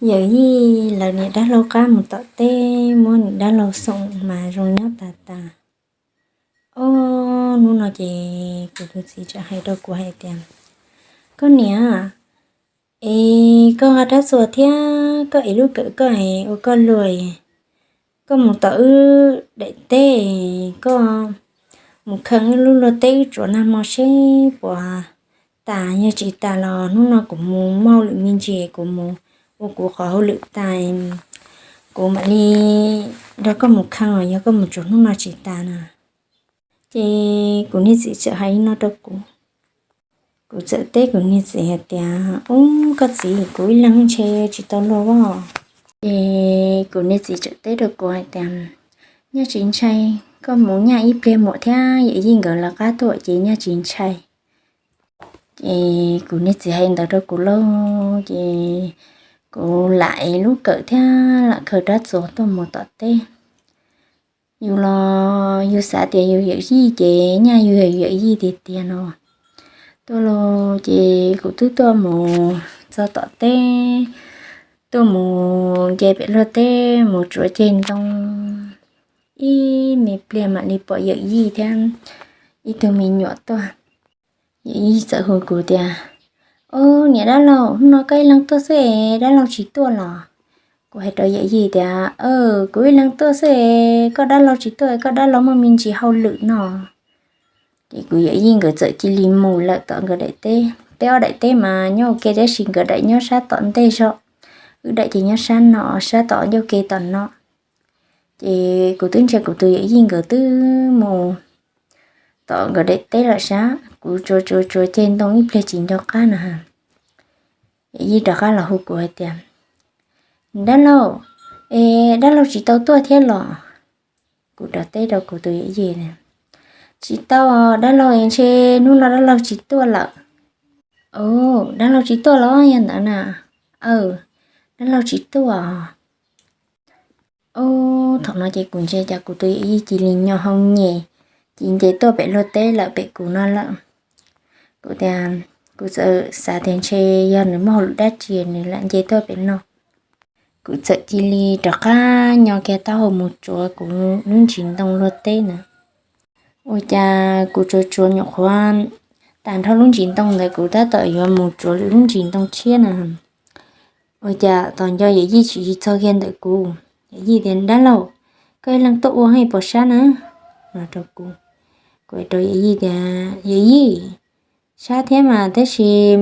Yawm yij lawv niam dab laug qab mus tom teb muab niam dab laug xoom mas zoo nyob tas tas. Ob hnub no ces kuv tus txiv txawm hais rau kuv hais tias, koj niam, es koj nqa rab txuas thiab koj ev lub kawm koj es ua koj luag, koj mus tom wb daim teb, koj mus kheej wb lub luag teb wb tsuav nag hmo seb puas tas, yog tsis tas los hnub no kuv mus muaj lwm me ntsis kuv mus ua kuv qhov hauj lwm tas, kuv mam li nrog koj mus kheej os, yog koj mus tsuav hnub no tsis tas na. Ces kuv niag txiv txawm hais li no rau kuv. Kuv txawm teb kuv niag txiv hais tias, ub, koj txiv, kuv ib leeg ntshe tsis tau luag os. Ces kuv niag txiv txawm teb rau kuv hais tias, nyaj tsis ntshai, koj mus nyaj ib pliag muam thiab yawm yij nkawd lawv qab tuaj ces nyaj tsis ntshai. Ces kuv niag txiv hais ntawd rau kuv lauj, ces kuv lam ev lub kawm thiab lam khaws rab txuas tuaj mus tom teb. Yus los yus xav tias yus yawm yij ces nyaj yus yawm yij tiag tiag no. Tuaj los ces kuv twb tuaj mus txog tom teb, tuaj mus nce pem luag teb mus tsuav ceg ntoo ib me pliag mam li pom yawm yij thiab ib tug me nyuam tuaj. Yawm yij txawm hu kuv tias, o, niam dab laug, hnub no koj ib leeg tuaj xwb es dab laug tsis tuaj los? Kuv hais rau yawm yij tias, kuv ib leeg tuaj xwb es koj dab laug tsis tuaj, koj dab laug muaj me ntsis hauj lwm no. Ces kuv yawm yij nkawd txawm cia li mus lawm tom nkawd daim teb. Peb ob daim teb mas nyob ua ke tab sis nkawd daim nyob sab tom ntej zog, wb daim ces nyob sab no, sab tom ncauj ke tom no. Ces kuv twb ntsia kuv tus yawm yij nkawd twb mus tom nkawd daim teb lawm sab, kuv tsuav tsuav tsuav ceg ntoo ib pliag tsis nco qab na. Yawm yij rov qab los hu kuv hais tias, dab laug, es dab laug tsis tau tuaj thiab los? Kuv rov teb rau kuv tus yawm yij, tsis tau, dab laug es ntshe hnub no dab laug tsis tuaj lawm. O, dab laug tsis tuaj los yog ntawd na? Aw, dab laug tsis tuaj. O, thaum no ces kuv ntsia cas kuv tus yawm yij cia li nyo hau nyem, cia li nce tuaj pem luag teb lawm pem kuv no lawm. Kuv tias, kuv txawm xav tias ntshe yog nws muaj hauj lwm dab tsi nws lam nce tuaj pem no. Kuv txawm cia li rov qab nyo kiag taub hau mus tsuav kuv lub ntsis ntoo luag teb na. Ua cas kuv tsuav tsuav nyuam qhuav tas nrho lub ntsis ntoo ntawd kuv tab tom yuav mus tsuav lwm lub ntsis ntoo tshiab na. Ua cas tos nco yawm yij tsis txog kiag ntawm kuv. Yawm yij tias, dab laug, koj ib leeg tuaj ua hais puas sab na? No rau kuv. Kuv hais rau yawm yij tias, yawm yij, sab thiab mas tab sis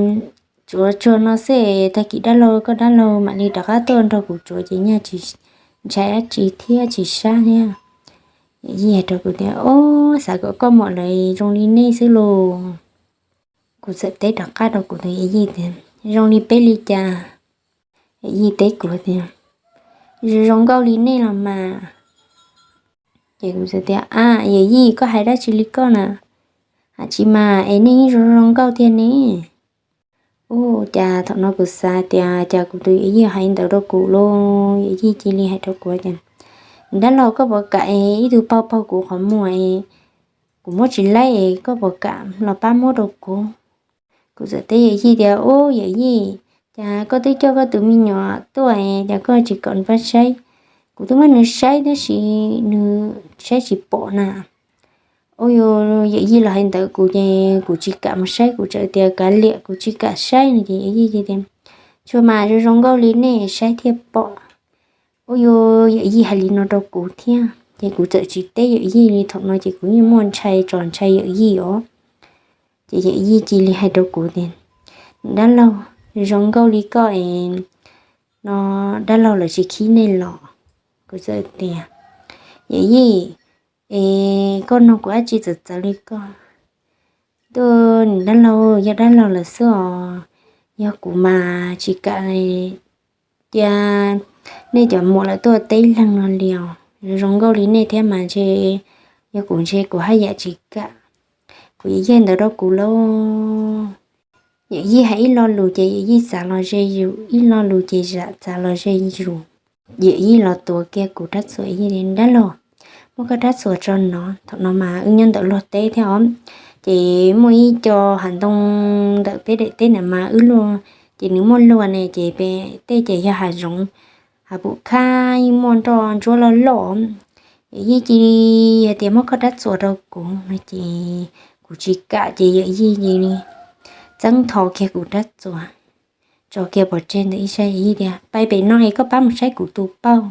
tsuav tsuag no xwb, tag kis dab laug koj dab laug mam li rov qab tuaj nrog kuv tsuav ces nyaj tsis ntshai dab tsi thiab tsis sab thiab. Yawm yij hais rau kuv tias, o, xav kom koj muam lawv zoo li nej xwb lauj. Kuv txawm teb rov qab rau kuv tus yawm yij tias, zoo li peb li cas? Yawm yij teb kuv tias, zoo nkauj li nej los mas. Ces kuv txawm tias, a, yawm yij, koj hais dab tsi li koj na? Hais tsis mas es nej yeej zoo zoo nkauj tiag ne. Ua cas thaum no kuv xav tias cas kuv tus yawm yij hais ntawd rau kuv lauj. Yawm yij cia li hais rau kuv tias, dab laug, koj puas kam es ib tug paug paug kuv qhov muag es kuv muab tsis laib es koj puas kam los pab muab rau kuv? Kuv txawm teb yawm yij tias, ub, yawm yij, cas koj twb coj koj tus me nyuam tuaj es cas koj tsis kom nws pab saib? Kuv twb muab nws saib tab sis nws saib tsis pom na. Ua yawm yij los hais ntawd kuv ces kuv tsis kam mus saib, kuv txawm tias kav liam, kuv tsis kam saib no ces yawm yij tias, tsuag mas zoo zoo nkauj li nej saib thiaj pom. Ua yawm yij hais li no rau kuv thiab ces kuv txawm tsis teb yawm yij li. Thaum no ces kuv yeej muaj ntshai tso ntshai yawm yij os. Ces yawm yij cia li hais rau kuv tias, dab laug, zoo nkauj li koj es no dab laug lawv tsis khib nej los? Kuv txawm tias, yawm yij, es koj nug kuv dab tsi txawv txawv li koj? Tuaj, dab laug yog dab laug lawm xwb os, yog kuv mas tsis kam cia nej cov muam lawv tuaj teb leeg no li os. Zoo nkauj li nej thiab mas ntshe yog kuv ntshe kuv haj yam tsis kam. Kuv yawm yij ntawd rau kuv lauj. Yawm yij hais ib lo lus ces yawm yij txav los ze yus, ib lo lus ces txav los ze yus. Yawm yij los tuav kiag kuv rab txuas, yawm yij tias, dab laug, muab koj rab txuas tso no. Thaum no mas wb nyob ntawm luag teb thiab os, ces muaj ib co hav ntoo ntawm peb daim teb na mas wb luaj Ces nws muaj luag ne ces pem tej ces yog hav zoov, hav pum khab yeej muaj nroj ntsuab loj loj. Yawm yij cia li hais tias muab koj rab txuas rau kuv no ces kuv tsis kam ces yawm yij cia li txeeb tho kiag kuv rab txuas tso kiag pov tseg ntawm ib sab. Yawm yij tias pais pem no es koj pab mus saib kuv tus paug.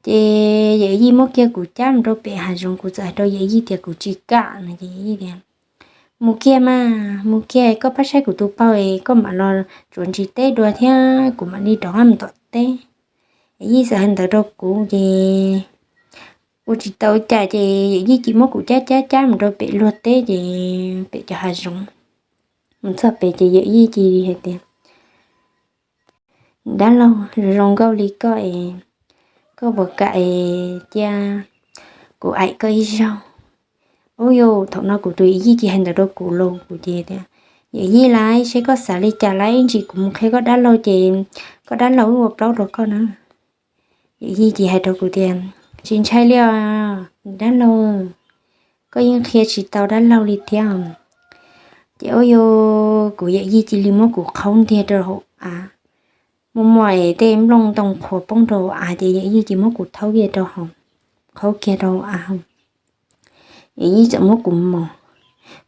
Ces yawm yij muab kiag kuv cab mus rau pem hav zoov, kuv txawm hais rau yawm yij tias kuv tsis kam no ces yawm yij tias mus kiag mas, mus kiag koj pab saib kuv tus paug es koj mam los tsuav ntsis teb dua thiab kuv mam li rov qab mus tom teb. Yawm yij txawm hais ntawd rau kuv ces ua tsis tau cas ces yawm yij cia li muab kuv cab cab cab mus rau pem luag teb ces pem cov hav zoov. Mus txog pem ces yawm yij cia li hais tias dab laug, zoo nkauj li koj es koj puas kam es cia kuv aim koj ib zaug? Ub yus, thaum no kuv tus yawm yij cia li hais ntawd rau kuv los kuv ces tias yawm yij lauj, seb koj xav li cas lauj, ib ntsis kuv mus qhia koj dab laug ces koj dab laug wb ua plaub rau koj na. Yawm yij cia li hais rau kuv tias tsis ntshai li os dab laug, koj yeej qhia tsis tau dab laug li thiab. Ces ub yus, kuv yawm yij cia li muab kuv qhaub ntiag rau hauv av, muaj muaj es tej nplooj ntoo qhuav poob rau hauv av ces yawm yij cia li muab kuv thaub kiag rau hauv, qhaub kiag rau hauv av. Yawm yij txawm muab kuv mos,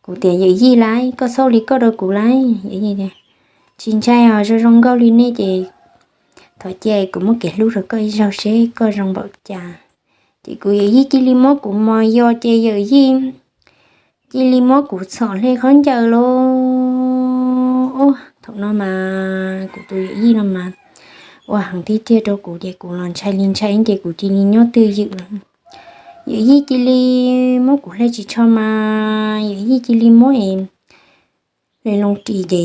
kuv tias yawm yij lauj, koj txhob li koj rau kuv lauj. Yawm yij tias tsis ntshai os, zoo zoo nkauj li nej ces thov cia kuv muab kev hlub rau koj ib zaug seb koj zoo npaum cas. Ces kuv yawm yij cia li muab kuv mos yos ces yawm yij cia li muab kuv txhom hle khaub ncaws lauj. Ub, thaum no mas kuv tus yawm yij no mas ua heev tiag tiag rau kuv ces kuv los ntshai li ntshai ces kuv cia li nyob twj ywm. Yawm yij cia li muab kuv hle ris tsho mas yawm yij cia li muab es hle loo ris ces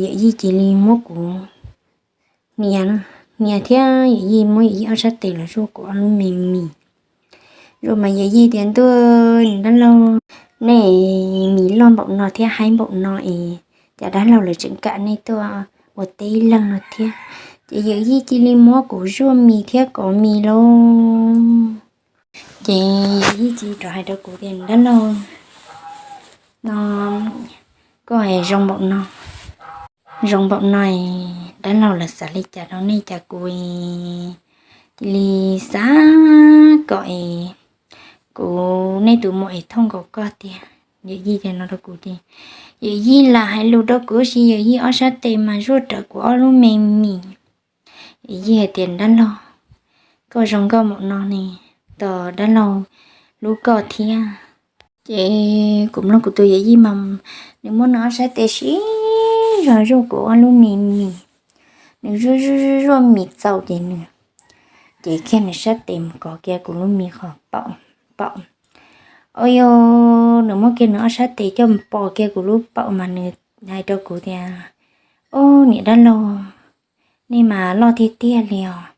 yawm yij cia li muab kuv hnia, hnia thiab yawm yij muab yawm yij ob sab tes los zuaj kuv ob lub me mis. Zuaj mas yawm yij tias ntuj, niam dab laug, nej mis loj npaum no thiab haib npaum no es cas dab laug lawv tseem kam nej tuaj ua teb ib leeg no thiab. Ces yawm yij cia li muab kuv zuaj mis thiab kov mis lauj. Ces yawm yij cia li rov hais rau kuv tias dab laug, no koj zoo npaum no, zoo npaum no es dab laug lawv xav li cas rau nej cas kuv cia li xav kom es kuv nej tus muam es thooj nkaus koj tiag. Yawm yij tias no rau kuv ces yawm yij lam hais lus rau kuv tab sis yawm yij ob sab tes mas zuaj rawv kuv ob lub me mis. Yawm yij hais tias dab laug, koj zoo nkauj npaum no ne, tos dab laug hlub koj thiab. Ces kuv mloog kuv tus yawm yij mas nws muab nws ob sab tes siv zog zuaj kuv ob lub me mis. Nws zuaj zuaj zuaj mis txaus ces nws cev kiag nws sab tes mus kov kiag kuv lub me qhov paum. Ub yus, nws muab kiag nws ob sab tes coj mus pom kiag kuv lub paum mas nws hais rau kuv tias, ub, niam dab laug, nej mas loj tiag tiag li os.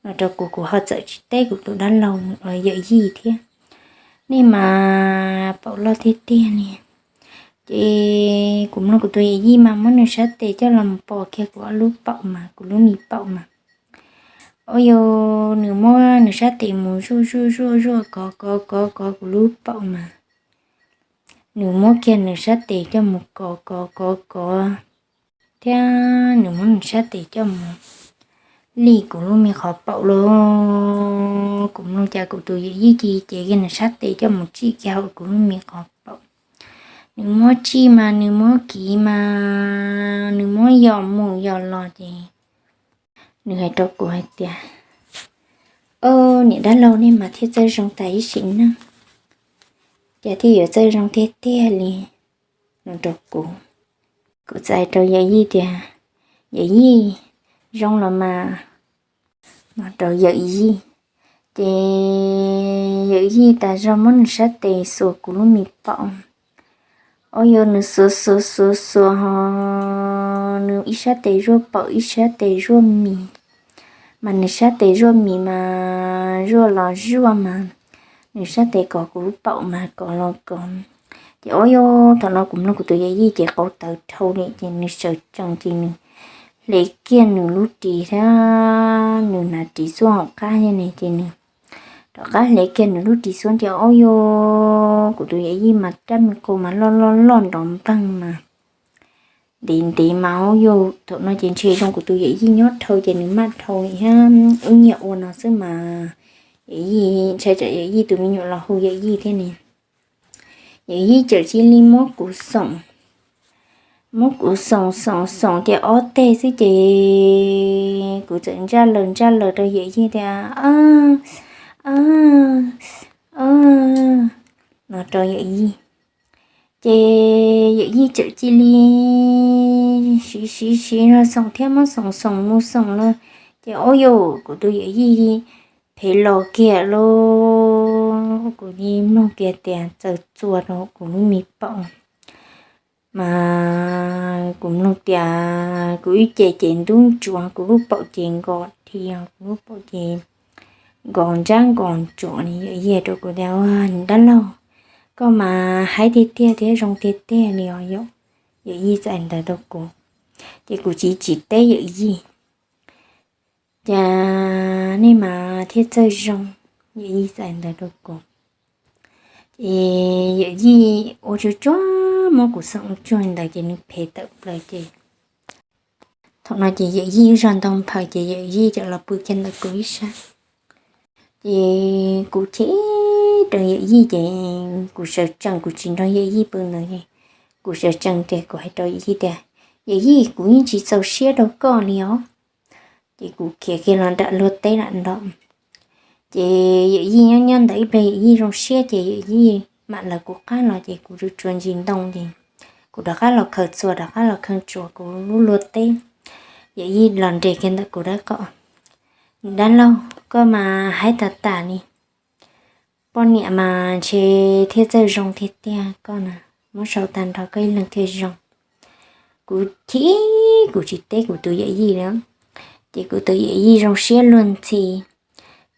No rau kuv, kuv ho txawm tsis teb kuv tus dab laug, yawm yij thiab. Nej mas paum loj tiag tiag li. Ces kuv mloog kuv tus yawm yij mas muab nws sab tes coj los pom kiag kuv ob lub paum mas, kuv lub me paum mas. Ub yus, nws muab nws sab tes mus zuaj zuaj zuaj zuaj kov kov kov kov kuv lub paum mas. Nws muab kiag nws sab tes coj mus kov kov kov kov, thiab nws muab nws sab tes coj mus li kuv lub me qhov paum lauj. Kuv mloog cas kuv tus yawm yij cia li cev kiag nws sab tes coj mus tsij kiag hauv kuv lub me qhov paum. Nws muab tsij mas nws muab kiv mas nws muab yos mus yos los ces nws hais rau kuv hais tias, ub, niam dab laug, nej mas thiaj txawj zoo tas ib sim neej, cas thiaj yuav txawj zoo tiag tiag li. No rau kuv, kuv txawm hais rau yawm yij tias, yawm yij, zoo los mas. No rau yawm yij, ces yawm yij tas zog muab nws sab tes xuas kuv lub me paum. Ub yus, nws xuas xuas xuas xuas ho nws ib sab tes zuaj paum ib sab tes zuaj mis, mas nws sab tes zuaj mis mas zuaj los zuaj mas nws sab tes kov kuv lub paum mas kov los kov. Ces ub yus, thaum no kuv mloog kuv tus yawm yij ces qau tawv dhau li ces nws sawv tsees ces nws hle kiag nws lub ris thiab nws hnav ris xuab hauv qab thiab ne ces nws rov qab hle kiag nws lub ris xuab ces ub yus, kuv tus yawm yij mas rab me qau mas loj loj loj nrov npleeg mas ntev ntev mas ub yog thaum no ces ntshe zoo kuv tus yawm yij nyob dhau ces nws maj dhau thiab wb nyias ua no xwb mas. Yawm yij ntshai tsam yawm yij tus me nyuam los hu yawm yij thiab ne. Yawm yij txawm cia li muab kuv xoom, muab kuv xoom xoom xoom ces ob teg xwb ces kuv txawm ntsaj laws ntsaj laws rau yawm yij tias, a, a, a, no rau yawm yij. Ces yawm yij txawm cia li siv siv siv no xoom thiab muab xoom xoom mus xoom los, ces ub yog kuv tus yawm yij phem los kiag lauj. Kuv yeej mloog kiag tias txaws txuas rau kuv lub me paum, mas kuv mloog tias kuv ib ce ces ntub ntsuav, kuv lub paum ces nkos dhia, kuv lub paum ces nkos ntsab nkos ntsuav. Yawm yij rau kuv tias, dab laug, koj mas haib tiag tiag thiab zoo tiag tiag li os yom. Yawm yij txais ntawd rau kuv, ces kuv tsis tsis teb yawm yij, cas nej mas thiaj txawj zoo. Yawm yij txais ntawd rau kuv, ces yawm yij ua tsuag tsuag muab kuv xoom tsuag ntawd ces nws phem tawm plaws ces thaum no ces yawm yij ib zog ntoo nphaws ces yawm yij cov los pw kiag ntawm kuv ib sab. Ces kuv chim rau yawm yij ces kuv sawv tsees, kuv tsis nrog yawm yij pw ntawd, kuv sawv tsees ces kuv hais rau yawm yij tias, yawm yij, kuv yeej tsis txaus siab rau koj li os. Ces kuv khiav kiag los nram luag teb lam nrog. Ces yawm yij nyob nyob ntawd ib pliag yawm yij zoo siab ces yawm yij mam lawv kuv qab los ces kuv tsuas tsuas ntsis ntoo ces kuv rov qab los khaws txuas rov qab los khaws tsuas kuv lub luag teb. Yawm yij los nres kiag ntawm kuv dab qom, dab laug, koj mas haib tas tas li. Poj niam mas ntshe thiaj txawj zoo tiag tiag, koj na, muab sau tag nrho koj ib leeg thiaj zoo. Kuv chim, kuv tsis teb kuv tus yawm yij li. Ces kuv tus yawm yij zoo siab luag ntxhi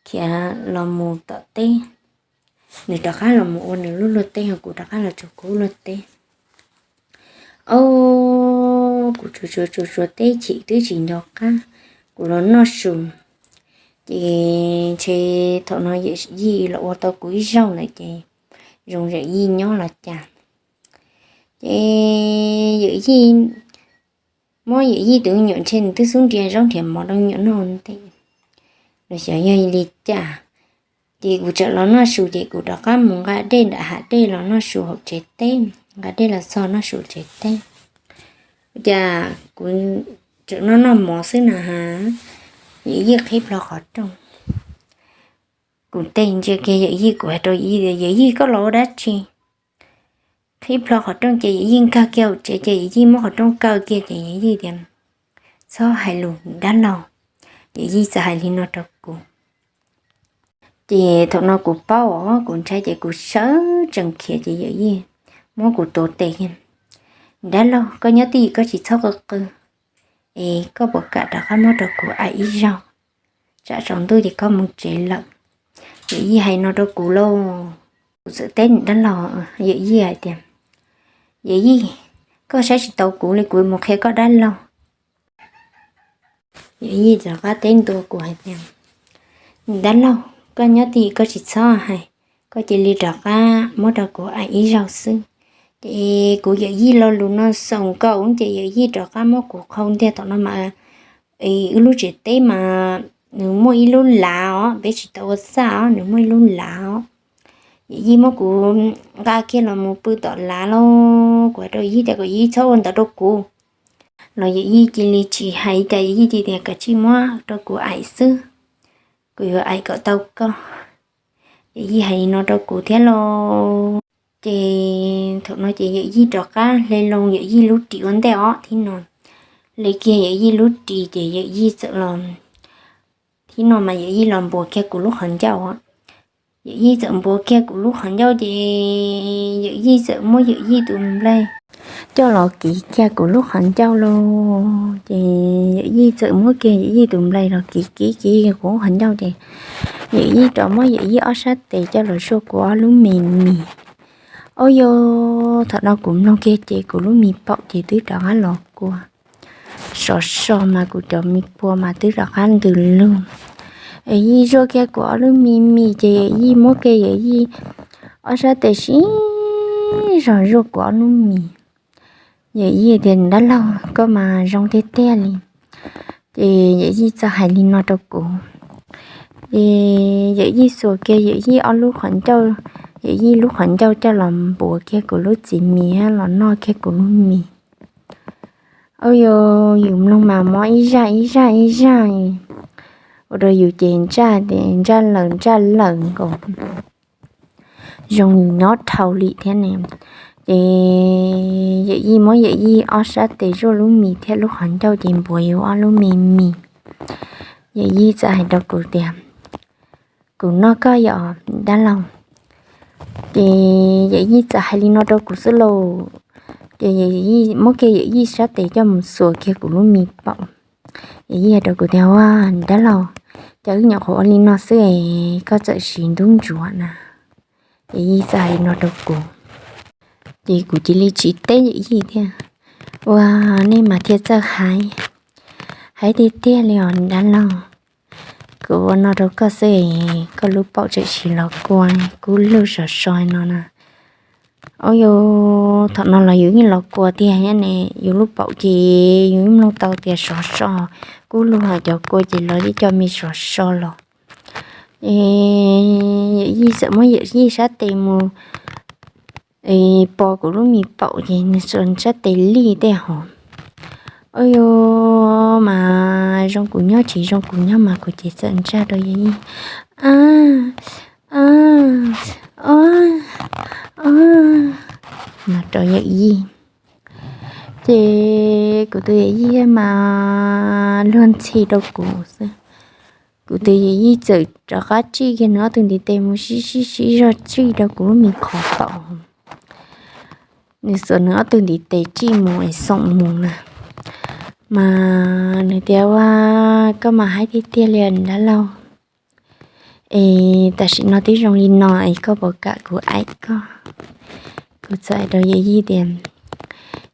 khiav los mus tom teb. Nws rov qab los mus ua nws lub luag teb, kuv rov qab los tsuas kuv lub luag teb. Au, kuv tsuas tsuas tsuas teb chim twb tsis nco qab, kuv los noj su. Ces ntshe thaum no yawm yij los ua tau kuv ib zaug lawm ces zoo yawm yij nyob los cas. Ces yawm yij, muab yawm yij tus me nyuam ntshe nws twb xub nrhiav zaub nrhiav mov rau me nyuam noj ntej los xyov yog li cas. Ces kuv txawm los noj su ces kuv rov qab mus nqa dej nram hav dej los noj su hauv tsev teb, nqa dej los txog noj su tsev teb. Ua cas kuv tseem noj noj mov xwb na has, yawm yij qhib plho qhov rooj. Kuv tes ntsia kiag yawm yij, kuv hais rau yawm yij tias, yawm yij, koj los ua dab tsi? Qhib plho qhov rooj ces yawm yij nkag kiag hauv tsev ces yawm yij muab qhov rooj kaw kiag ces yawm yij tias, txhob hais lus dab laug. Yawm yij txawm hais li no rau kuv. Ces thaum no kuv paub os, kuv ntshai ces kuv sawv tsees khiav ces yawm yij muab kuv tuav tes kiag, dab laug, koj nyob twj ywm koj tsis txhob qw qw, es koj puas kam rov qab muab rau kuv aim ib zaug, tsam tsaus ntuj ces koj mus tsev lawm. Yawm yij hais no rau kuv lauj. Kuv txawm teb dab laug, yawm yij hais tias, yawm yij, koj saib tsis taus kuv li, kuv mus qhia koj dab laug. Yawm yij rov qab teb ntua kuv hais tias, dab laug, koj nyob twj ywm koj tsis txhob hais, koj cia li rov qab muab rau kuv aim ib zaug xwb. Ces kuv yawm yij lo lus no xaus nkaus ces yawm yij rov qab muab kuv qhau ntiag. Thaum no mas wb lub tsev teb mas nws muaj ib lub lav os, peb tsis tau ua txaj os, nws muaj ib lub lav os. Yawm yij muab kuv nqa kiag los mus pw tom lav lauj. Kuv hais rau yawm yij tias kom yawm yij txhob ua ntawd rau kuv los yawm yij cia li tsis hais cas, yawm yij cia tias kav tsij muab rau kuv aim xwb, kuv yuav aim kom tau koj. Yawm yij hais li no rau kuv thiab lauj. Ces thaum no ces yawm yij rov qab hle loo yawm yij lub ris ua ntej os, thib no hle kiag yawm yij lub ris ces yawm yij txawm los, thib no mas yawm yij los npuas kiag kuv lub qhov ncauj. Yawm yij txawm npuas kiag kuv lub qhov ncauj ces yawm yij txawm muab yawm yij tus nplaig coj los kiv kiag kuv lub qhov ncauj lauj. Ces yawm yij txawm muab kiag yawm yij tus nplaig los kiv kiv kiv kuv lub qhov ncauj ces yawm yij rov muab yawm yij ob sab tes coj los zuaj kuv ob lub me mis. Ub yog, thaum no kuv mloog kiag ces kuv lub me paum ces twb rov qab los kua, sov so mas kuv cov me pua mas twb rov qab ntws lug. Yawm yij zuaj kiag kuv ob lub me mis ces yawm yij muab kiag yawm yij ob sab tes sib zog zuaj kuv ob lub mis. Yawm Yij tias, Dab laug, koj mas zoo tiag tiag li. Ces Yawm Yij txawm hais li no rau kuv. Ces Yawm Yij xuas kiag Yawm Yij ob lub qhov ncauj, Yawm Yij lub qhov ncauj coj los npuav kiag kuv lub txiv mis, los noj kiag kuv lub mis. Ua rau yus mloog mas mob ib zaj ib zaj ib zaj, ua rau yus ces ntsaj, ntsaj lawm ntsaj lawm nkaus, zoo yus nyob dhau li thiab ne. Ces Yawm Yij muab Yawm Yij ob sab tes zuaj lub mis thiab lub qhov ncauj ces npuav yus ob lub me mis. Yawm Yij txawm hais rau kuv tias, Kuv noj koj yom, dab laug. Ces Yawm Yij txawm hais li no rau kuv xwb lauj. Ces Yawm Yij muab kiag Yawm Yij sab tes coj mus xuas kiag kuv lub mis paum. Yawm Yij hais rau kuv tias, Ua, dab laug, cas wb nyuam qhuav ua li no xwb es koj txawm siv ntub ntsuav na? Yawm Yij txawm hais li no rau kuv. Ces kuv cia li tsis teb Yawm Yij thiab. Ua, nej mas thiaj txawj hais, hais tiag tiag li os dab laug. Kuv ua no rau koj xwb es koj lub paum tseem siv los kua, kub lug sov so no na. Ua rau thaum no los yus yeej los kua tiag thiab ne, yus lub paum ces yus yeej mloog tau tias sov so, kub lug, ho cov kua ces los yeej coj me sov so los. Yawm Yij txawm muab Yawm Yij sab tes mus pos kuv lub mis paum ces nws xuas sab tes lij tej hov. Ua rau mas zoo kuv nyob tsis zoo kuv nyob mas kuv ces txawm ntsaj rau Yawm Yij, A, a, o, o, no rau Yawm Yij. Ces kuv tus Yawm Yij mas luag ntxhi rau kuv xwb. Kuv tus Yawm Yij txawm rov qab tsij kiag nws ob tug ntiv tes mus sib sib sib zog tsij rau kuv lub mis qhov paum. Nws xuas nws ob tug ntiv tes tsij mus es xoom mus na. Mas nws tias, Ua, koj mas hais tiag tiag li dab laug. Es tam sim no twb zoo li no es koj puas kam kuv aim koj? Kuv txawm hais rau Yawm Yij tias,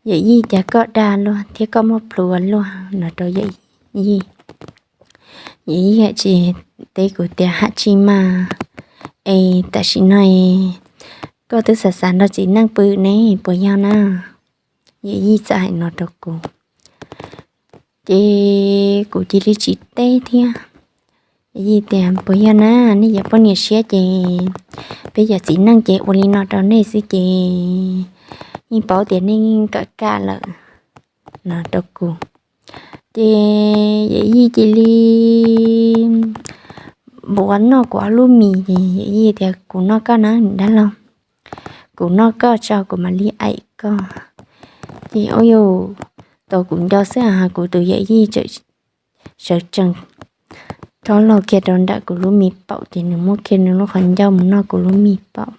Yawm Yij, cas koj dag luag thiab koj muaj plhus ua luaj, no rau Yawm Yij. Yawm Yij tsis teb kuv tias, Ham tsis mas, es tam sim no koj twb xav xav nrog txiv neej pw ne puas yog na? Yawm Yij txawm hais no rau kuv. Ces kuv cia li tsis teb thiab. Yawm Yij tias, Puas yog na, nej yog poj niam siab ces peb yog txiv neej ces ua li no rau nej xwb ces yeej paub tias nej yeej kam kam lawm, no rau kuv. Ces Yawm Yij cia li npuav noj kuv ob lub mis ces Yawm Yij tias, Kuv noj koj na dab laug, kuv noj koj tso kuv mam li aim koj. Ces ua rau tau kuv nco xwb, kuv tus Yawm Yij txawm sawv tsees rov los kiag rau nram kuv lub mis paum ces nws muab kiag nws lub qhov ncauj mus noj kuv lub mis paum.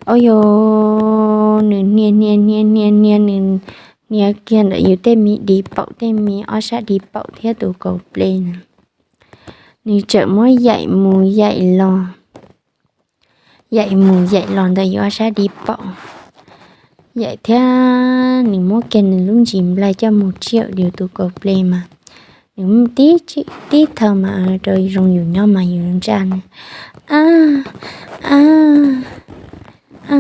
Ua rau nws hnia hnia hnia hnia hnia, nws hnia kiag ntawm yus tej me di paum, tej me ob sab di paum thiab tus kaus ples na. Nws txawm muab yaim mus yaim los, yaim mus yaim los ntawm yus ob sab di paum, yaim thiab nws muab kiag nws lub ntsis nplaig coj mus tsiam yus tus kaus ples mas nws tib tib thaum mas rau zoo yus nyob mas yus ntsaj na, A, a, a,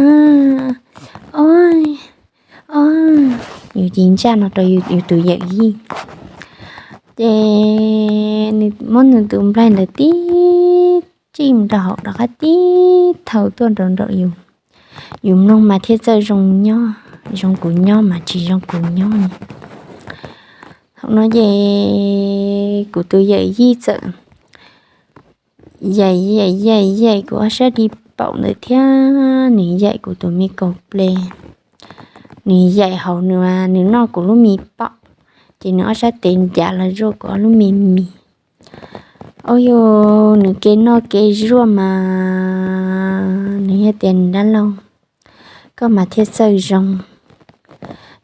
o, o, yus cia li ntsaj no rau yus tus Yawm Yij. Ces nws muab nws tus nplaig ntawd tib tsim rau hauv rov qab tib thaum tuaj nraum nraum yus. Yus mloog mas thiaj txawj zoo nyob, zoo kuv nyob mas tsis zoo kuv nyob. Thaum no ces kuv tus Yawm Yij txawm yaim yaim yaim yaim kuv ob sab di paum ntawd thiab nws yaim kuv tus me kaus ples. Nws yaim hauv nws, nws noj kuv lub mis paum, ces nws ob sab tes ncav los zuaj kuv ob lub me mis. Ua rau nws kev noj kev zuaj mas nws yog tias, Dab laug, koj mas thiaj txawj zoo,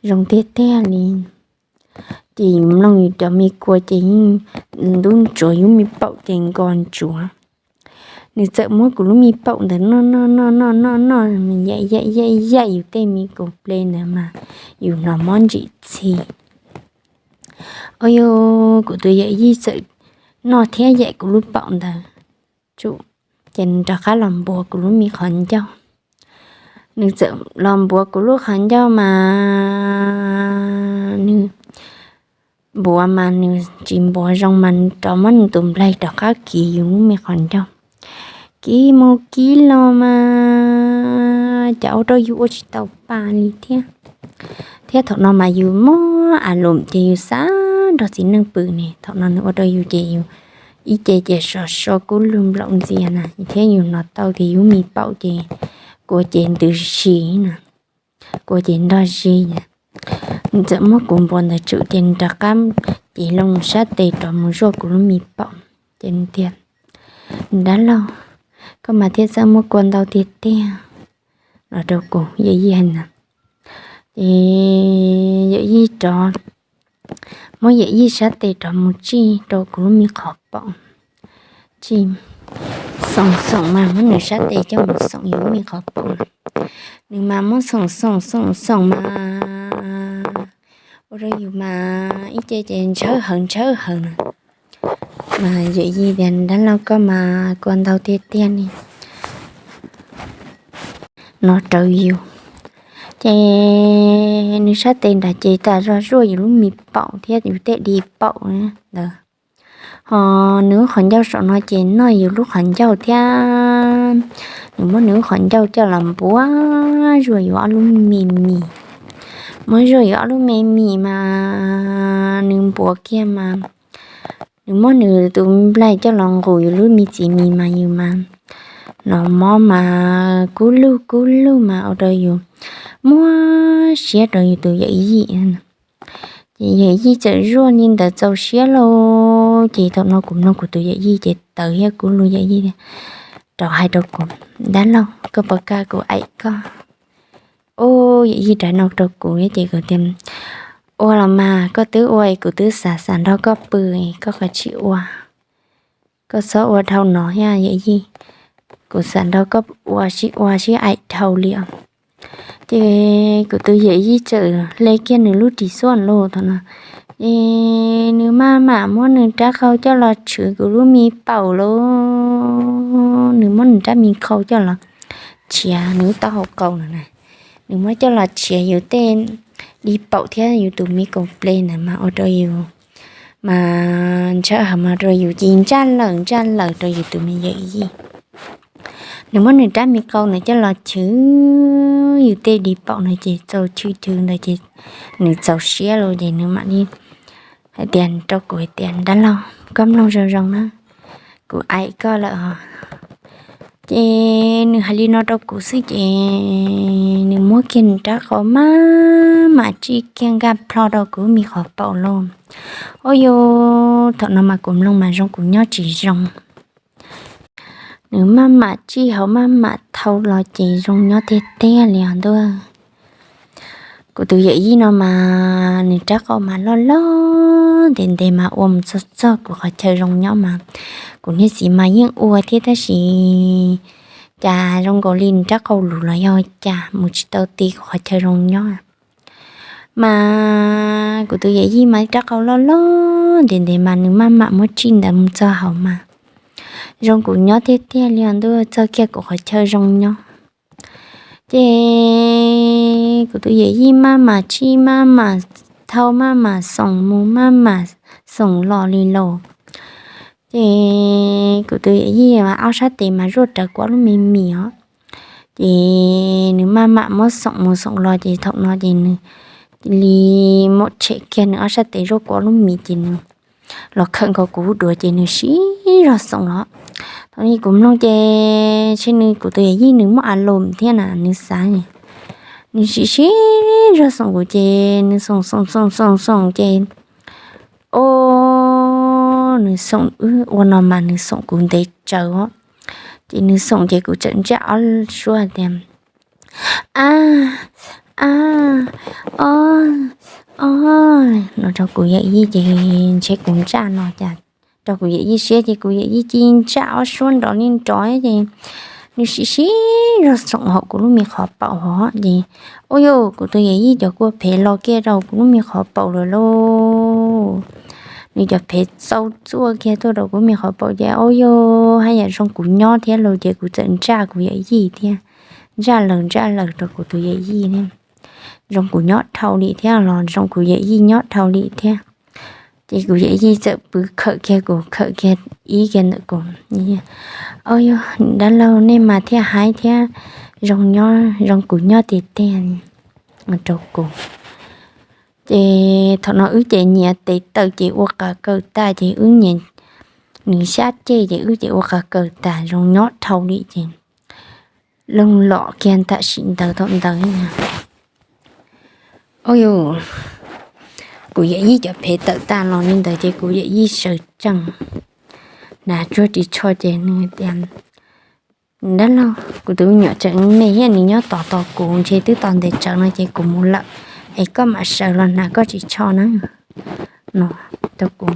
zoo tiag tiag li. Ces yus mloog yus cov me kua ces yeej ntub ntsuav, yus me paum ces nkos ntsuav. Nws txawm muab kuv lub me paum ntawd noj noj noj noj noj noj, yaim yaim yaim yaim yus tej me kaus ples ntawd mas yus hnov mob ntsim txhi. Ua rau kuv tus Yawm Yij txawm noj thiab yaim kuv lub paum ntawd, ces nws rov qab los npuav kuv lub me qhov ncauj. Nws txawm los npuav kuv lub qhov ncauj mas nws npuav mas nws tsis npuav zoo mas rov muab nws tus nplaig rov qab kiv yus lub me qhov ncauj. Kiv mus kiv los mas cas ua rau yus ua tsis tau pa li thiab. Thiab thaum no mas yus muab a lum ces yus xav nrog txiv neej pw ne, thaum no nws ua rau yus ces yus ib ce ces sov so kub lug nplaum ntxias na, thiab yus hnov tau tias yus me paum ces kua ces ntws si na, kua ces nrog si. Nws txawm muab kuv npuav ntawd tsum ces nws rov qab ces loo sab tes rov mus zuaj kuv lub me paum ces nws tias, Dab laug, koj mas thiaj txawj muab kua ntau tiag tiag, los rau kuv, Yawm Yij hais ntag. Ces Yawm Yij rov muab Yawm Yij sab tes rov mus tsij rau kuv lub me qhov paum. Tsij xoom xoom mas muab nws sab tes coj mus xoom yus lub me qhov paum. Nws mas muab xoom xoom xoom xoom mas ua rau yus mas ib ce ces ntshawb hawv ntshawb hawv na. Mas Yawm Yij tias, Dab laug, koj mas kua ntau tiag tiag li, no rau yus. Ces nws sab tes nram ces tas zog zuaj yus lub me paum thiab yus tej di paum ntawd. Ho nws lub qhov ncauj saum no ces noj yus lub qhov ncauj thiab. Nws muab nws lub qhov ncauj coj los npuav zuaj yus ob lub me mis. Muab zuaj yus ob lub me mis mas nws npuav kiag mas nws muab nws tus nplaig coj los nqus yus lub me txiv mis mas yus mas hnov mob mas kub lug kub lug mas ua rau yus muab siab rau yus tus Yawm Yij. Ces Yawm Yij txawm zuaj li ntawd txaus siab lauj. Ces thaum no kuv mloog kuv tus Yawm Yij ces tawv thiab kuv lus Yawm Yij rov hais rau kuv, Dab laug, koj puas kam kuv aim koj? Ua Yawm Yij rov no rau kuv ces kuv tias, Ua los mas, koj twb ua es kuv twb xav xav nrog koj pw, koj kav tsij ua. Koj txhob ua dhau no thiab Yawm Yij, kuv xav nrog koj ua sib ua sib aim dhau li os. Ces kuv tus Yawm Yij txawm hle kiag nws lub ris xuaj lus thaum no, es nws maj mam muab nws rab qau coj los tshwv kuv lub me paum lauj. Nws muab nws rab me qau coj los tshiav nws lub taub hau qau na. Nws muab coj los tshiav yus tej di paum thiab yus tus me kaum ples ntawd mas ua rau yus mas ntshawb hawv mas rau yus ci ntsaj lawm ntsaj lawm rau yus tus me Yawm Yij. Nws muab nws rab me qau ntawd coj los chwv yus tej di paum na ces txaus chwv chwv ntawd ces nws txaus siab lawm ces nws mam li hais tias rau kuv hais tias, Dab laug, koj mloog zoo zoo na, kuv aim koj lawm os. Ces nws hais li no rau kuv xwb ces nws muab kiag nws rab qau maj mam tsij kiag nkaj plho rau kuv me qhov paum lauj. Ua yus thaum no mas kuv mloog mas zoo kuv nyob tsis zoo. Nws maj mam tsij hauv maj mam thau los ces zoo nyob tiag tiag li os ntuj. Kuv tus Yawm Yij no mas nws rab qau mas loj loj ntev ntev mas ua mus txog txog kuv qhov chaw zoo nyob mas kuv niag txiv mas yeej ua thiab tab sis cas zoo nkaus li nws rab qau luv los yog cas mus tsis tau ti kuv qhov chaw zoo nyob. Mas kuv tus Yawm Yij mas rab qau loj loj ntev ntev mas nws maj mam muab tsij ntawd mus txog hauv mas zoo kuv nyob tiag tiag li os ntuj, txog kiag kuv qhov chaw zoo nyob. Ces kuv tus Yawm Yij maj mam tsij maj mam thau maj mam xoom mus maj mam xoom los li lauj. Ces kuv tus Yawm Yij mas ob sab tes mas zuaj rawv kuv ob lub me mis os. Ces nws maj mam muab xoom mus xoom los ces thaum no ces nws li muab tshem kiag nws ob sab tes zuaj kuv ob lub mis ces nws los khawm nkaus kuv duav ces nws sib zog xoom los. Thaum no kuv mloog ces ntshe nws kuv tus Yawm Yij nws muaj a lum thiab na nws xav, nws sib sib zog xoom kuv ces nws xoom xoom xoom xoom xoom ces o nws xoom wb ua no mas nws xoom kuv ntev tsawv os. Ces nws xoom ces kuv txawm ntsaj ob suab tias, A, a, o, o, no rau kuv Yawm Yij ces ntshe kuv ntsaj no cas rau kuv Yawm Yij siab ces kuv Yawm Yij ci ntsaj ob suab nrov li nrov ces nws sib sib zog xoom hauv kuv lub me qhov paum hov ces ua yus kuv tus Yawm Yij cov kua phev los kiag rau kuv lub me qhov paum lawm lauj. Nws cov phev txau txuaj kiag tuaj rau kuv me qhov paum ces ua yus haj yam zoo kuv nyob thiab lauj ces kuv txawm ntsaj kuv Yawm Yij thiab. ntsaj laws ntsaj laws rau kuv tus yawm yij thiab. Zoo kuv nyob dhau li thiab los zoo kuv yawm yij nyob dhau li thiab. Ces kuv yawm yij txawm pw khawm kiag kuv, khawm kiag ib kiag ntawm kuv. Au yog dab laug nej mas thiaj haib thiab, zoo nyob zoo kuv nyob tiag tiag rau kuv. Ces thaum no wb ces nyias tes taw ces ua qas kaws tas ces wb nyias, nws xyab ceg ces wb ces ua qas kaws tas zoo nyob dhau li ces loog lom kiag tam sim ntawd thaum ntawd. Au yog kuv yawm yij cov phev tawm tas los li ntawd ces kuv yawm yij sawv tsees hnav tsuag ris tsho ces nws tias, dab laug, kuv tus me nyuam tseem me thiab nws nyob tos tos kuv ntshe twb tos ntev tsawv no ces kuv mus lawm, es koj mam sawv los hnav koj ris tsho na no rau kuv.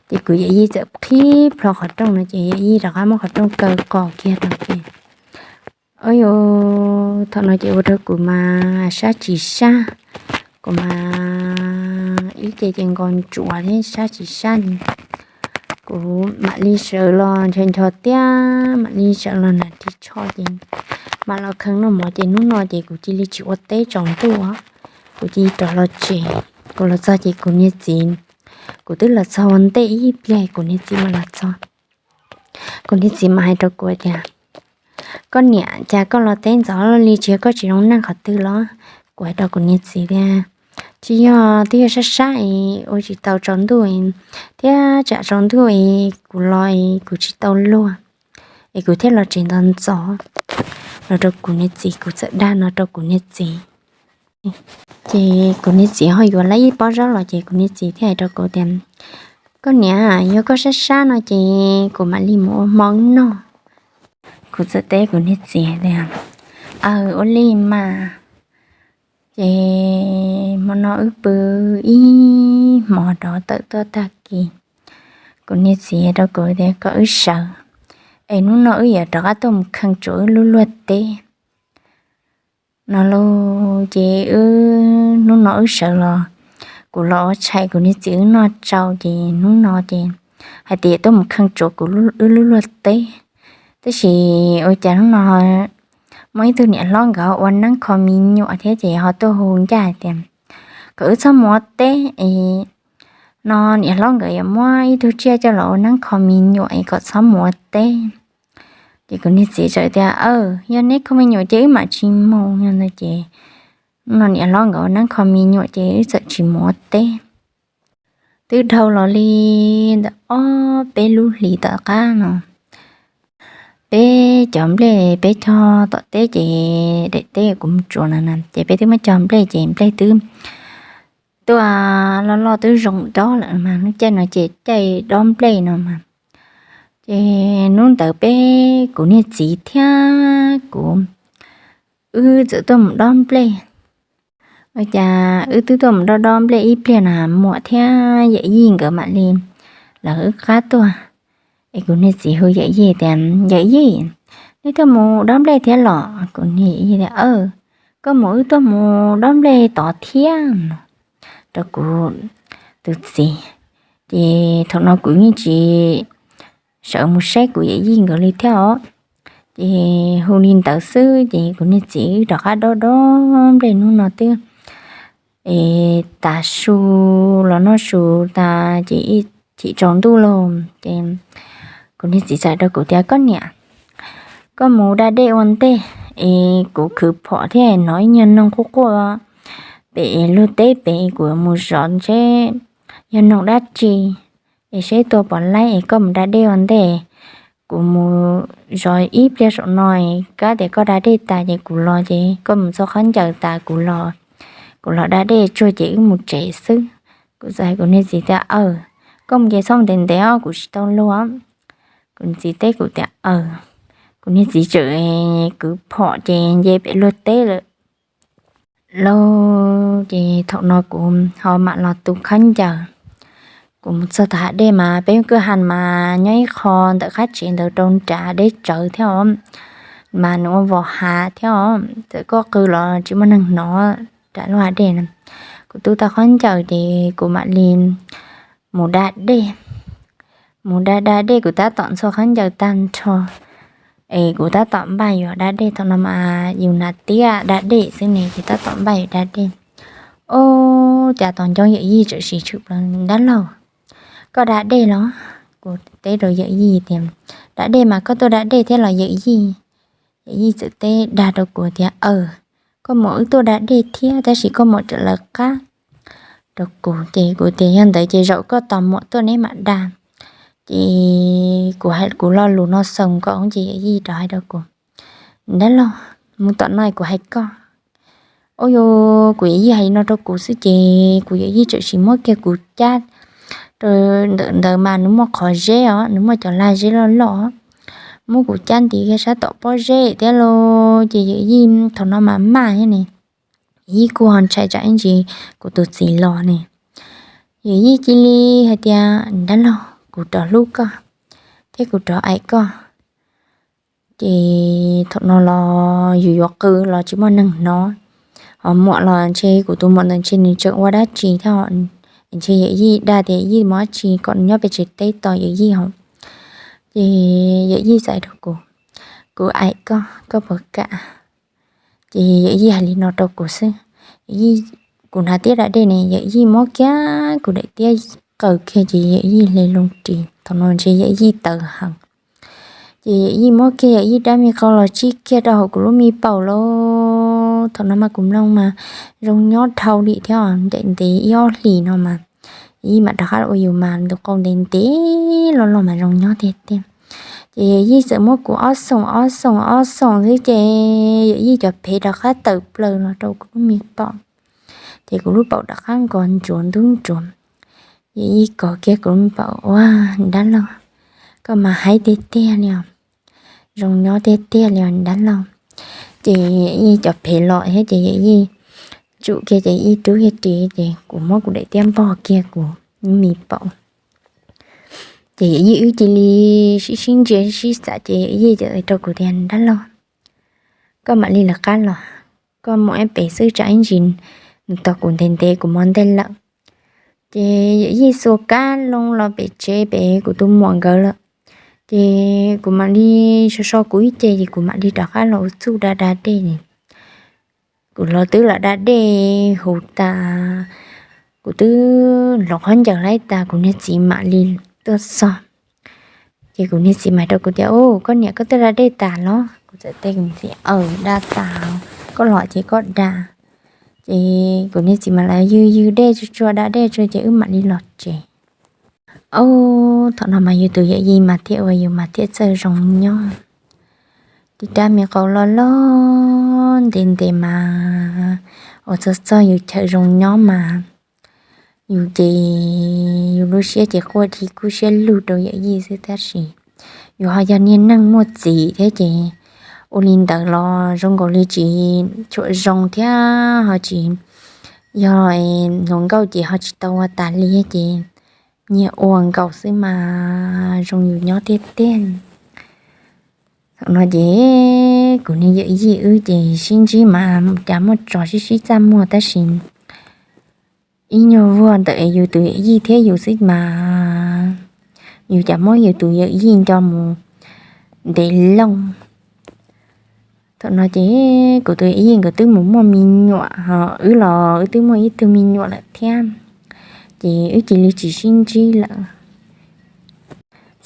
Ces kuv yawm yij txawm qhib plho qhov rooj no ces yawm yij rov qab muab qhov rooj kaw qos kiag rau ces, au yog thaum no ces ua rau kuv mas sab tsis sab, kuv mas ib ce ces nkaus ntsuav thiab sab tsis sab li. Kuv mam li sawv los ncho ncho tiab mam li sawv los hnav ris tsho ces mam los kheev noj mov ces hnub no ces kuv cia li tsis ua teb tsaus ntuj, kuv cia li rov los tsev. Kuv los txog ces kuv niag txiv, kuv twb los txog ua ntej ib pliag kuv niag txiv mam los txog. Kuv niag txiv mam hais rau kuv tias, koj niam, cas koj los teb ntxov li, tsis yog koj tsis zoo neej qhov twg los? Kuv hais rau kuv niag txiv tias, tsis yog, twb yog sab sab es ua tsis tau tsaus ntuj thiab tsam tsaus ntuj es kuv los es kuv tsis tau luag es kuv thiaj los tsev ntxov ntxov no rau kuv niag txiv. Kuv txawm dag no rau kuv niag txiv. Ces kuv niag txiv ho yuav lawv ib pob zaub los ces kuv niag txiv thiaj hais rau kuv tias, koj niam, yog koj sab sab no ces kuv mam li mus ua hmo wb noj. Kuv txawm teb kuv niag txiv tias, aw, ua li mas. Ces hmo no wb pw ib hmos rov tawm tuaj tag kis, kuv niag txiv rau kuv tias kom wb sawv, es hnub no wb yuav rov qab tuaj mus kheej tsuav wb lub luag teb no lauj. Ces wb, hnub no wb sawv los, kuv los ua tshais kuv niag txiv wb noj tsau ces hnub no ces hais tias tuaj mus kheej tsuav kuv, wb lub luag teb. Tab sis ua cas hnub no muaj ib tug niam hlob nkawd ua neeb kho me nyuam thiab ces ho tuaj hu ncaj hais tias kom wb txhob mus ua teb es no niam hlob nkawd yuav muab ib tug tsiaj coj los ua neeb kho me nyuam es kom txhob mus ua teb. Ces kuv niag txiv txawm tias, aw, yog neb kho me nyuam ces wb mam tsis mus no ces hnub no niam hlob nkawd ua neeb kho me nyuam ces wb txawm tsis mus ua teb. Twb dhau los li ntawm ob peb lub hlis tom qab no, peb cov nplej peb cog tom teb ces daim teb kuv mus tsuav no na ces peb twb muab cog nplej ces nplej twb tuaj loj loj twb zoo dob lawm mas lub caij no ces caij dob nplej no mas. Ces hnub ntawd peb kuv niag txiv thiab kuv, wb txawm tuaj mus dob nplej. Ua cas wb twb tuaj mus dob dob nplej ib pliag no muam thiab yawm yij nkawd mam li lawv wb qab tuaj. Es kuv niag txiv hu yawm yij tias, yawm yij, neb tuaj mus dob nplej thiab los? Kuv niag yawm yij tias, aw, koj mus wb tuaj mus dob nplej tod thiab no rau kuv tus txiv. Ces thaum no kuv yeej tsis sawv mus saib kuv yawm yij nkawd li thiab os. Ces hu li ntawd xwb ces kuv niag txiv wb rov qab dob dob nplej hnub no twb es tas su los noj su tas ces ib chim tsaus ntuj lauj ces kuv niag txiv txawm rau kuv tias, koj niam, koj mus da dej ua ntej es kuv khwv phom thiab hnov ib nyuag noog quaj quaj pem luag teb pem es kuv mus zov seb yog noog dab tsi es seb tua puas laib es koj mus da dej ua ntej. Kuv mus zov ib pliag saum no es kab tias koj da dej tas ces kuv los ces koj mus txog qhov ncaws tas kuv los, kuv los da dej tsuag ces wb mus tsev xwb. Kuv txawm hais kuv niag txiv tias, aw, koj mus ces txhob mus ntev ntev os, kuv tsis tau luag. Kuv niag txiv teb kuv tias, aw. Kuv niag txiv txawm kwv phom ces nce pem luag teb lawm lauj. Ces thaum no kuv ho mam los tu khaub ncaws. Kuv mus txog tom hav dej mas peb kwj ha mas nyob ib qho ntawm qab tsev ntawd rau nram deb tsawv thiab os, mas nws ua vos hav thiab os, txawm koj qw los tsis muaj neeg hnov nram lub hav dej na. Kuv tu tau khaub ncaws ces kuv mam li mus da dej. Mus da da dej kuv tab tom ntxhua khaub ncaws tag nrho, Es kuv tab tom npaj yuav da dej, thaum no mas yus hnav tiab da dej xwb ne ces tab tom npaj yuav da dej. Ob, cas tos ncoob Yawm Yij txawm siv tshwm plaws, Dab laug, koj da dej los? Kuv teb rau Yawm Yij tias, Da dej mas koj tuaj da dej thiab los Yawm Yij? Yawm Yij txawm teb dag rau kuv tias, Aws, koj mam wb tuaj da dej thiab tab sis koj mam raws lawv qab rau kuv. Ces kuv tias, Yog ntawd ces zaum koj tos mam tuaj neb mam da. Ces kuv hais kuv lo lus no xaus nkaus ces Yawm Yij rov hais rau kuv, Dab laug, mus tom no kuv hais koj. Ob, yog kuv Yawm Yij hais li no rau kuv xwb ces kuv Yawm Yij txawm siv muab kiag kuv cab rau ntawm ntawd mas nws muaj qhov zeb os, nws muaj cov lag zeb loj loj, muab kuv cab nti kiag sab tom pob zeb thiab lauj. Ces Yawm Yij thaum no mas maj thiab ne, Yawm Yij kuj ho ntshai tsam ib ntsis kuv tus txiv los ne. Yawm Yij cia li hais tias, Dab laug, kuv rov hlub koj thiab kuv rov aim koj. Ces thaum no los yus yuav qw los tsis muaj neeg hnov, ho muam los ntshe kuv tus muam ntawd ntshe nws tseem ua dab tsi thiab, ntshe Yawm Yij dag tias Yawm Yij mus dab tsi kom nws nyob pem tsev teb tos Yawm Yij hos. Ces Yawm Yij txais rau kuv, Kuv aim koj, koj puas kam? Ces Yawm Yij hais li no rau kuv xwb. Yawm Yij, kuv hnav tiab da dej ne, Yawm Yij muab kiag kuv daim tiab qaws kiag ces Yawm Yij hle loo ris, thaum no ntshe Yawm Yij tawv heev. Ces Yawm Yij muab kiag Yawm Yij dab me qau los tsib kiag rau hauv kuv lub me paum lauj. Thaum no mas kuv mloog mas zoo nyob dhau li thiab, ntev ntev ib ob hlis no mas Yawm Yij mam rov qab ua yus mas tus qau ntev ntev loj loj mas zoo nyob tiag tiag. Ces Yawm Yij txawm muab kuv ob xoom ob xoom ob xoom xwb ces Yawm Yij cov phev rov qab tawm plaws los rau kuv lub me paum. Ces kuv lub paum rov qab nkos ntsuav ntub ntsuav. Yawm Yij kov kiag kuv lub me paum, Ua, dab laug, koj mas haib tiag tiag li os, zoo nyob tiag tiag li os dab laug. Ces Yawm Yij cov phev los thiab ces Yawm Yij tsum kiag ces Yawm Yij rub kiag ris ces kuv muab kuv daim tiab npog kiag kuv lub me paum. Ces Yawm Yij wb cia li sib sib ntsia sib xam ces Yawm Yij txawm rau kuv tias, Dab laug, koj mam li lawv qab los, koj mus ib pem xwb tsam ib ntsis nws tos kuv ntev ntev kuv mus ntej lawm. Ces Yawm Yij xuas kab loo los pem tsev pem kuv tus muam nkawd lawm. Ces kuv mam li so so kuv ib ce ces kuv mam li rov qab los ua txuj da da dej. Kuv los twb los da dej huv tas, kuv twb hloov khaub ncaws laib tas kuv niag txiv mam li tuaj txog. Ces kuv niag txiv mam rau kuv tias, Ub, koj niam koj twb da dej tas los? Kuv txawm teb kuv niag txiv, Aws, da tas, koj los ces koj da. Ces kuv niag txiv mam li ywg ywg dej tsuag tsuag da dej tsuag ces wb mam li los tsev. Ub, thaum no mas yus tus Yawm Yij mas thiaj ua yus mas thiaj txawj zoo nyob. Tus dab me qau loj loj ntev ntev mas uas txog txog yus chaw zoo nyob mas yus ces yus lub siab ces quaj dhi kub siab lug rau Yawm Yij xwb tab sis yus ho yog niag neeg muaj txim thiab ces ua li ntawd los zoo nkaus li tsis tshua zoo thiab ho tsis yog hluas nkauj ces ho tsis tau ua tas li ces nyias ua nkaus xwb mas zoo yus nyob tiag tiag. Thaum no ces kuv niag Yawm Yij wb ces sib ntsib mas cas muaj tsov sib sib txaj muag tab sis ib nyuag vuag ntawm yus tus Yawm Yij thiab yus xwb mas yus cas muab yus tus Yawm Yij nco mus ntev loo. Thaum no ces kuv tus Yawm Yij nkawd twb mus muaj me nyuam ho wb los wb twb muaj ib tug me nyuam lawm thiab, ces wb cia li tsis sib ntsib lawm.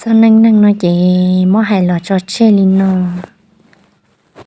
Txog neej neeg no ces muab hais los tso tseg li no.